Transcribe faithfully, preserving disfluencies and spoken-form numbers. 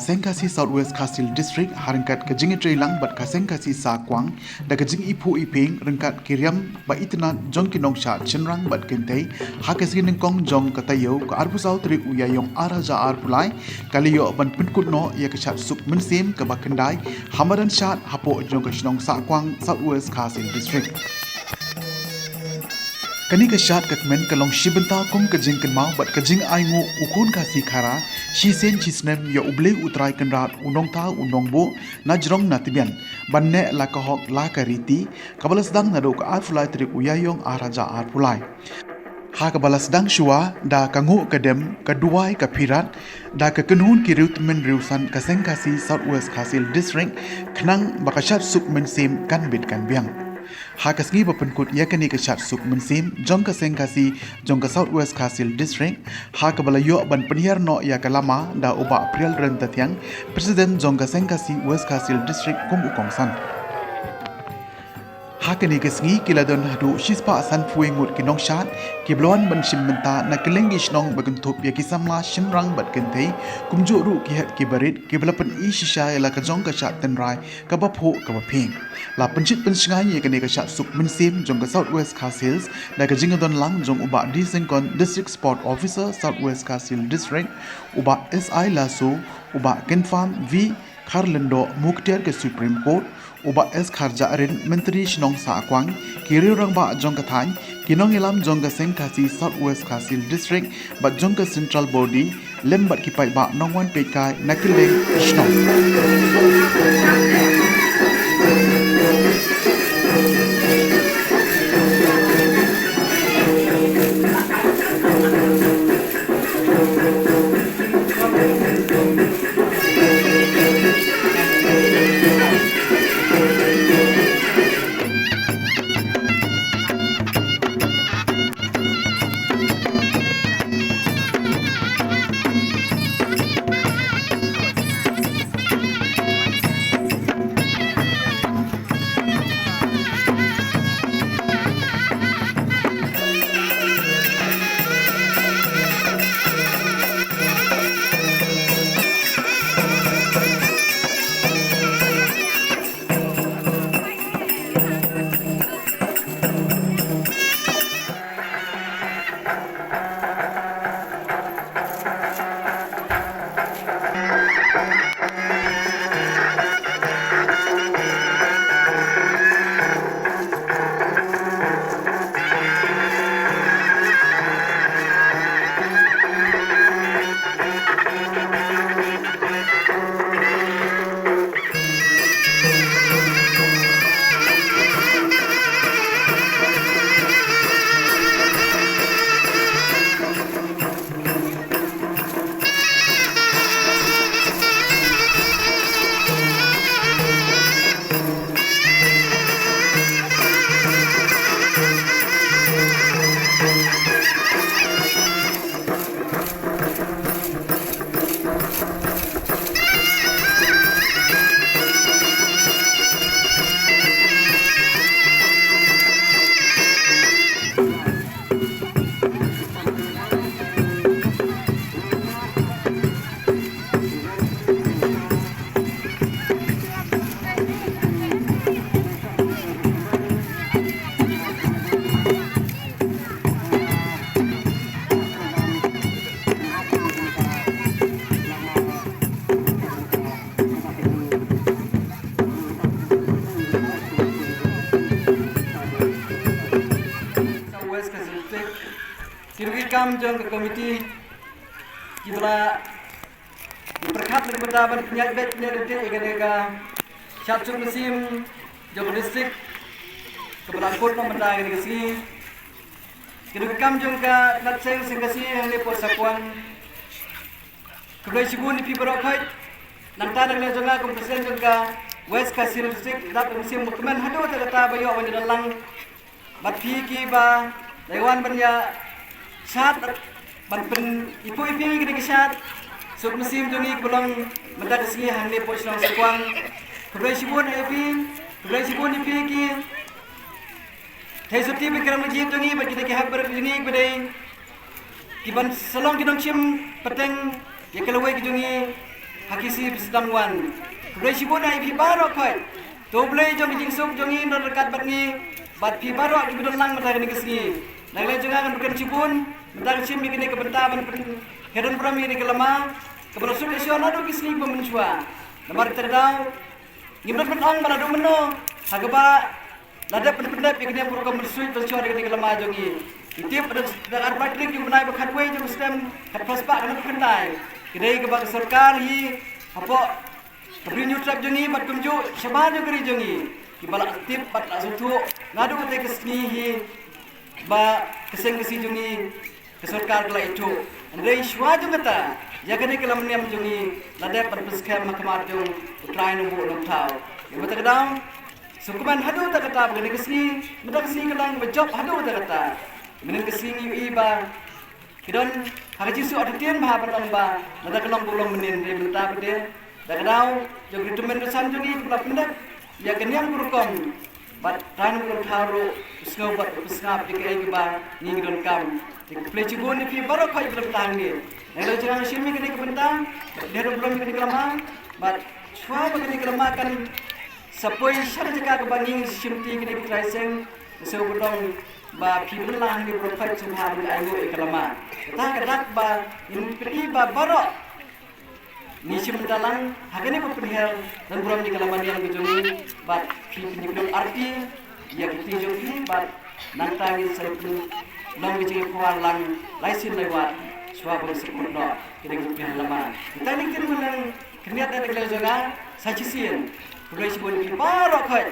Seng Khasi South West Khasi Hills District ha ryngkat ka jingïatreilang bad ka Seng Khasi Sakwang da ka jingiphuh iphieng ryngkat ki riam ba itynnad jong ki nongshad shynrang bad kynthei ha ka sngi nyngkong jong ka taïew ka arphew saw tarik u Ïaïong ar hajar arphew lai ka la ïoh ban pynkut noh ïa ka shad suk mynsiem kaba khyndai ha madan shad hapoh jong ka shnong Sakwang, South West Khasi Hills District. Kane ka shad ka kmen ka long shi bynta kum ka jingkynmaw bad ka jingainguh u khun Khasi Khara shisien shisnem ïa U Blei U Trai Kynrad, U Nongthaw U Nongbuh, na jrong na tbian ban neh la ka hok la ka riti, kaba la sdang naduh ka arphew lai tarik u Ïaïong ar hajar arphew lai. Ha kaba la sdang shuwa da ka nguh ka dem, ka duwai ka phirat da ka kynhun ki riewtymmen riewsan ka Seng Khasi South West Khasi Hills District, khnang ba ka shad suk mynsiem kan bit kan biang. Ha ka sngi ba pynkut ïa kane ka shad suk mynsiem jong ka Seng Khasi jong ka South West Khasi Hills District, ha kaba la ïoh ban pynhiar noh ïa ka lama da u Bah Prial Ryntathiang, President jong ka Seng Khasi West Khasi Hills District kum u kongsan. Ha kane ka sngi ki la don haduh shispah sanphew ngut ki nongshad kiba la wan ban shim bynta na kylleng ki shnong ba kynthup ïa ki samla shynrang bad kynthei, kumjuh ruh ki hep ki barit kiba la pyni shisha ïa la ka jong ka shad tynrai kaba phuh kaba phieng. La pynshit pynshngaiñ ïa kane ka shad suk mynsiem jong ka South West Khasi Hills da ka jingdon lang jong u Bah D Syngkon, District Sport Officer, South West Khasi Hills District, u Bah S I Lasso, u Bah Kynfam V Kharlyngdoh, Muktiar ka Supreme Court, u Bah S Kharjahrin, Myntri Shnong Sakwang, ki riew rangbah jong ka thaiñ, ki nongïalam jong ka Seng Khasi South West Khasi Hills District bad jong ka Central Body, lem bad ki paidbah nongwan peitkai na kylleng ki shnong. West Khasi Hills District, ki ruh ki kam jong ka komiti kiba la pyrkhat na ka bynta ban pynïaid beit pynïaid ryntih ïa kane ka shad suk mynsiem jong ka district kaba la kut na ka bynta kane ka sngi. Ki ruh ki kam jong ka tnat seng Seng Khasi hangne hapoh Sakwang, khublei shibun ïa phi baroh khoit. Nangta na ka liang jong nga kum president jong ka West Khasi Hills District, dap mynsiem ba kmen haduh katta katta ba ïoh ban ïadon lang bad phi kiba la wan ban ïa shad, ban pyn-iphuh iphieng ïa kane ka shad suk mynsiem jong ngi kaba long mynta ka sngi hangne hapoh shnong Sakwang. Khublei shibun ïa phi, khublei shibun ïa phi ki thei sotti ba ki ranglijit jong ngi bad kita ki hep barit jong ngi ba dei ki ban sa long ki nongshim pateng ïa ka lawei ka jong ngi Ha ki sngi phi sdang wan. Khublei shibun ïa phi baroh khoit. To U Blei jong ka jingsuk jong ngi un don ryngkat bad ngi. Bad phi baroh kiba don lang mynta kane ka sngi. Na ka liang jong nga ngan kyrkhu shibun. Mynta ka sngi kane ka bynta ban pynhiar burom ïa kane ka lama. Kaba la suk ïa shuwa naduh ki sngi ba mynshuwa. Namar kata ka daw ngim don ban ong ba naduh mynno. Ha kaba la dep ban pyndep ïa ka niam ka rukom mynshuwa ban shon ïa kane ka lama jong ngi. Ngi tip ba da arphew tarik jong u bnai ba khatwei jong u snem khatphra spah khyndai. Ka dei kaba ka sorkar hi hapoh ka Bri Hynñiewtrep jong ngi bad kumjuh shabar jong ka ri jong ngi kiba la tip bad la sngewthuh naduh kata ka sngi hi ba ka seng ka si jong ngi ka sorkar ka la ithuh. Hynrei shuwa jong kata ïa kane ka lama niam jong ngi la dep ban pynskhem ha khmat jong U Trai Nongbuh Nongthaw. Ïa kata ka daw sngewkmen haduh kata kata ba kane ka sngi mynta ka sngi ka long ba jop haduh kata kata. Mynnin ka sngi ngi ïohi ba ki don ha ka jingsuk artatien ba ha ban ong ba lada ka long ba u long mynnin, hynrei mynta pat de da ka daw jong ka ri tymmen ri san jong ngi kaba la pyndep ïa ka niam ka rukom bad U Trai Nongbuh Nongthaw ruh u sngew bad u pynsngap ïa kaei kaba ngi ngi donkam. Te khublei shibun ïa phi baroh khoit ba la pyntang hangne. Ngi la jrong shim ïa kane ka bynta bad pynhiar burom ïa kane ka lama bad shuwa ba kane ka lama kan sa poi sha ka jaka kaba ngi ngi shim ti kane ka trai seng. Nga sngew ba dang ba phi ba la hangne baroh khoit sngewbha ban ainguh ïa ka lama. Kata ka dak ba ngin pynti ba baroh ngi shim bynta lang ha kane ba pynhiar burom ïa ka lama niam ka jong ngi bad phi pynïakhlad arti ïa ka kti jong phi bad nangta ngin sa pynlong ka jingïakhun lang lai sien lai wat shuwa ba ngi sa kut noh kane ka pynhiar lama. Kita ni kin mynang khyndiat da ka jong nga sa shisien. Khublei shibun ïa phi baroh khoit.